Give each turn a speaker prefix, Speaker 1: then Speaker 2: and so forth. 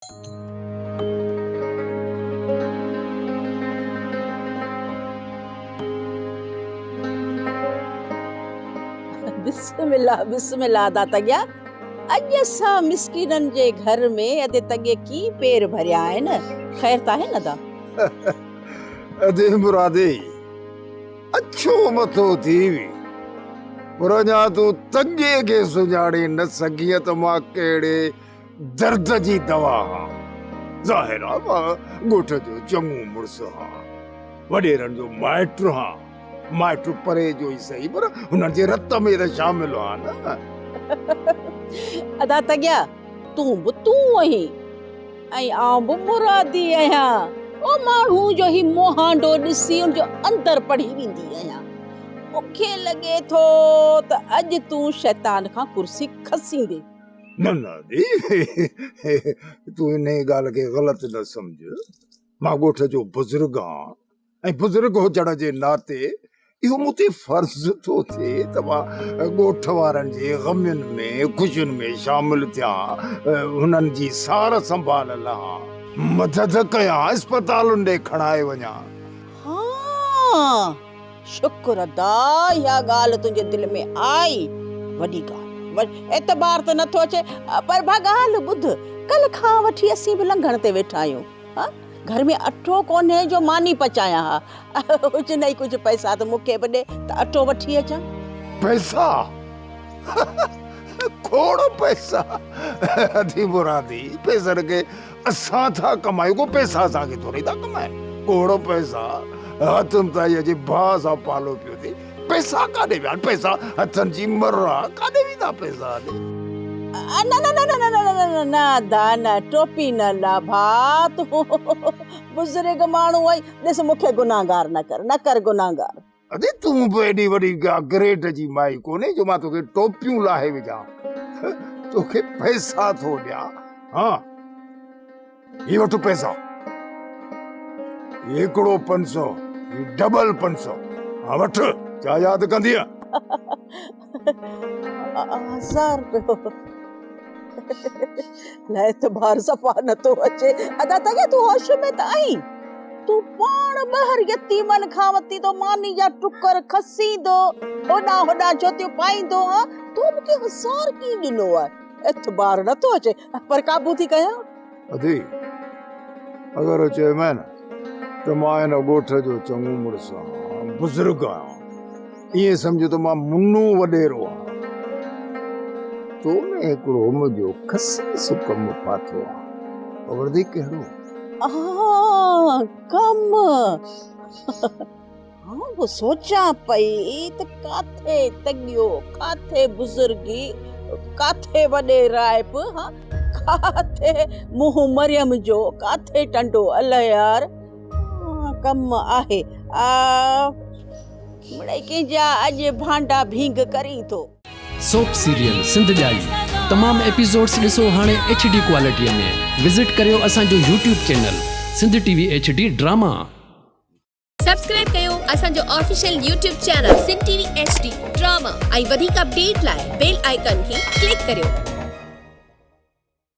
Speaker 1: بسم الله بسم الله ادا تڳيا اڄ اسان مسڪينن جي گهر ۾ ادي تڳي ڪي پير ڀريا آهن خير ته آهي نه ادا.
Speaker 2: ادي مرادي اڇو مٿو ٿي وئي پر اڃا تون تڳي کي سڃاڻي نه سگهينء ته مان ڪهڙي درد جي دوا هان. ظاهر آ مان ڳوٺ جو چڱو مڙس هان. وڏيرن جو مائٽ هان. مائٽ پري جو ئي سهي پر هنن جي رت ۾ ته شامل هان نه.
Speaker 1: ادا تڳيا تون به تون آهين ۽ آئون به مرادي آهيان. او ماڻهو جو هي مهانڊو ڏسي ان جو اندر پڙهي ويندي آهيان. مون کي لڳي ٿو ته اڄ تون شيطان کان ڪرسي کسيندين.
Speaker 2: نه نه ادي تون انهيء ڳالهه کي غلط نه سمجهه. مان ڳوٺ جو بزرگ آهيان ۽ بزرگ هجڻ جي ناتي اهو مون تي فرض ٿو ٿئي ته مان ڳوٺ وارن جي غمين ۾ خوشين ۾ شامل ٿيان، هنن جي سار سنڀال لهان، مدد ڪيان، اسپتالن ڏي کڻائي وڃان.
Speaker 1: ها شڪر ادا اها ڳالهه تنهنجي دل ۾ آئي وڏي ڳالهه اعتبار ته نٿو اچي پر ڀا ڳالهه ٻڌ ڪلهه کان وٺي اسين به لنگهڻ تي ويٺا آهيون ها گهر ۾ اٽو ڪونهي جو ماني پچايان ها هجنئي ڪجهه پئسا ته مون کي به ڏي ته اٽو وٺي اچان.
Speaker 2: پئسا کوڙ پئسا ادي مرادي پئسن کي اسان ٿا ڪمايون ڪو پئسا اسان کي ٿوري ٿا ڪمائن کوڙ پئسا هٿن تائين اچي باهه سان پالو پيو ٿئي پئسا ڪاڏي ويا پئسا هٿن جي مر آ ڪاڏي ويندا پئسا ادي.
Speaker 1: نه نه نه نه نه نه نه نه ادا نه ٽوپي نه لا ڀاء تون بزرگ ماڻهو آهين ڏس مون کي گنهگار نه ڪر نه ڪر گنهگار.
Speaker 2: ادي تون به ايڏي وڏي ڪا گريڊ جي مائي ڪونهي جو مان توکي ٽوپيون لاهي وجهان توکي پئسا ٿو ڏيان ها هي وٺ پئسا هي هڪڙو 500 هي ڊبل 500 ها وٺ ڇا ياد ڪندينء.
Speaker 1: هزار رپيو لاء اعتبار صفا نٿو اچي ادا تڳي تون هوش ۾ ته آهين تون پاڻ ٻهر يتيمن کان وتي ٿو ماني جا ٽڪر کسيندو هوڏانهن هوڏانهن جوتيون پائيندو هان تو مون کي هزار ڪيئن ڏنو آهي اعتبار نٿو اچي پر قابو ٿي ڪيان.
Speaker 2: ادي اگر چيومانء نه ته مان هن ڳوٺ جو چڱو مڙس آهيان بزرگ آهيان ائين سمجهه ته مان منو وڏيرو آهيان. تو ۾ هڪڙو منهنجو خسيس ڪم ڦاٿو آهي. خبر اٿئي ڪهڙو؟
Speaker 1: آه ڪم! آئون به سوچيان پئي ته ڪاٿي تڳيو، ڪاٿي بزرگي، ڪاٿي وڏيرائپ، ها ڪاٿي منهن مريم جو، ڪاٿي ٽنڊو الهيار. ڪم آهي. آ مڙئي ڪنهن جا اڄ ڀانڊا ڀينگ ڪرين ٿو.
Speaker 3: سوپ سيريل سنڌ ڄائي تمام ايپيسوڊس ڏسو هاڻي ايڇ ڊي ڪوالٽي ۾ وزٽ ڪريو اسان جو YouTube channel Sindh T V H D drama.
Speaker 4: Subscribe ڪيو اسان جو official YouTube channel Sindh T V H D drama ۽ وڌيڪ اپڊيٽ لاء بيل آئيڪان کي ڪلڪ ڪريو.